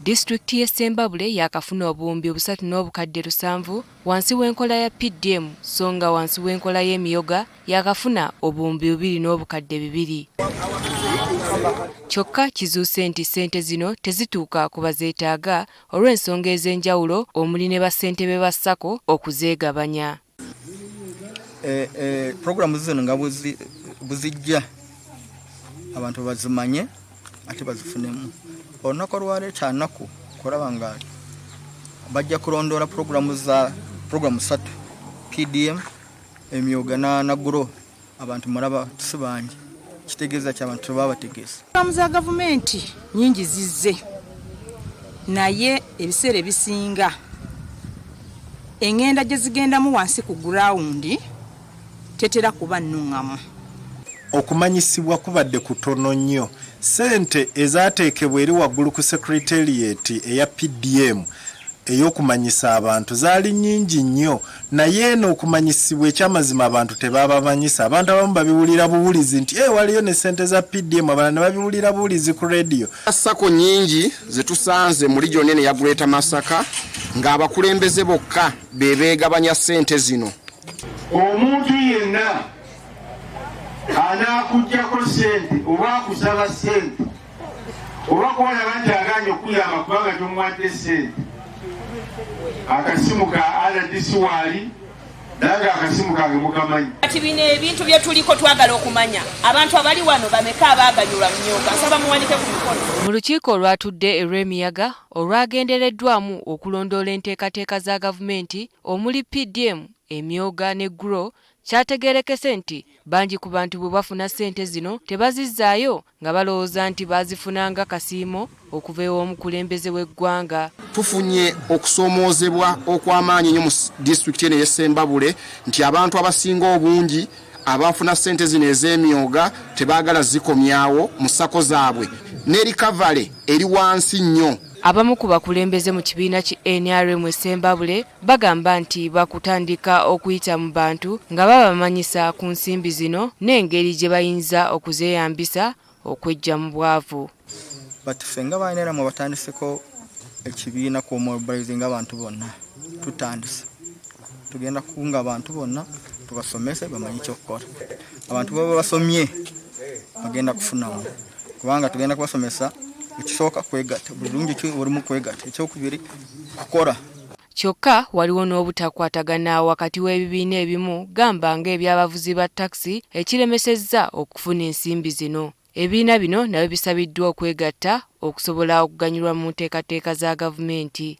Disitulikiti y'e Ssembabule yaakafuna 3700 wansi w'enkola ya PDM so nga wansi w'enkola y'Emiyoga yaakafuna 2200. Kyokka kizuuse nti ssente zino tezituuka ku bazeetaaga olw'ensonga ez'enjawulo omuli ne bassentebe ba sacco okuzeegabanya. Puroguramu zino nga buzijja abantu bazimanye ate bazifunemu. Olunaku olwaleero kyanaku kulaba nga bajja kulondoola puroguramu za puroguramu 3, PDM, Emyoga na GROW. Abantu mulaba si bangi, kitegeeza ki abantu tebabategeeza. Puroguramu za gavumenti nyingi zizze, naye ebiseera ebisinga engenda gye zigendamu wansi ku gurawundi tetera kuba nnuŋŋamu. Okumanyisibwa kubadde kutono nnyo. Ssente ezaateekebwa eri waggulu ku Secretariat eya PDM ey'okumanyisa abantu zaali nnyingi nnyo, naye eno okumanyisibwa ekyamazima abantu tebabamanyisa. Abantu abamu babiwulira buwulizi nti waliyo ne ssente za PDM, abalala ne babiwulira buwulizi ku rediyo. Sacco nnyingi ze tusanze mu region eno eya Greater Masaka ng'abakulembeze bokka be beegabanya ssente zino. Omuntu yenna anaakuggyako ssente oba akusaba ssente oba kwolaba nti agaanye okuyamba kubanga tomuwadde ssente, akasimu ka RDC waali nange akasimu kange mukamanyi. Kati bino ebintu bye tuliko twagala okumanya abantu abali wano bameka abaaganyulwa mu Myoga, nsaba muwanike ku mikono. Mu lukiiko olwatudde e Lwemiyaga olwagendereddwamu okulondoola enteekateeka za gavumenti omuli PDM, Emyoga ne GROW, kyategeerekese nti bangi ku bantu bwe bafuna ssente zino tebazizzaayo nga balowooza nti baazifuna nga kasiimo okuva ew'omukulembeze w'eggwanga. Tufunye okusoomoozebwa okw'amaanyi ennyo mu disitulikiti eno ey'e Ssembabule nti abantu abasinga obungi abafuna ssente zino ez'emyoga tebaagala zikomyawo mu sacco zaabwe ne recovery eri wansi nnyo. Abamu ku bakulembeze mu kibiina ki NRM e Ssembabule bagamba nti bakutandika okuyita mu bantu nga babamanyisa ku nsimbi zino n'engeri gye bayinza okuzeeyambisa okweggya mu bwavu. But ffe nga ba NRM batandiseko ekibiina ku mobilizing abantu bonna, tutandise tugenda kukunga abantu bonna tubasomese bamanye ekyokukola. Abantu baba basomye bagenda kufunamu, kubanga tugenda kubasomesa ekisooka kwegatta, buli lungi ki buli kwegatta, ekyokubiri kukola. Kyokka waliwo n'obutakwatagana wakati w'ebibiina ebimu gamba ng'ebyabavuzi ba takisi ekiremesezza okufuna ensimbi zino. Ebibiina bino nabyo bisabiddwa okwegatta okusobola okuganyulwa mu nteekateeka za gavumenti.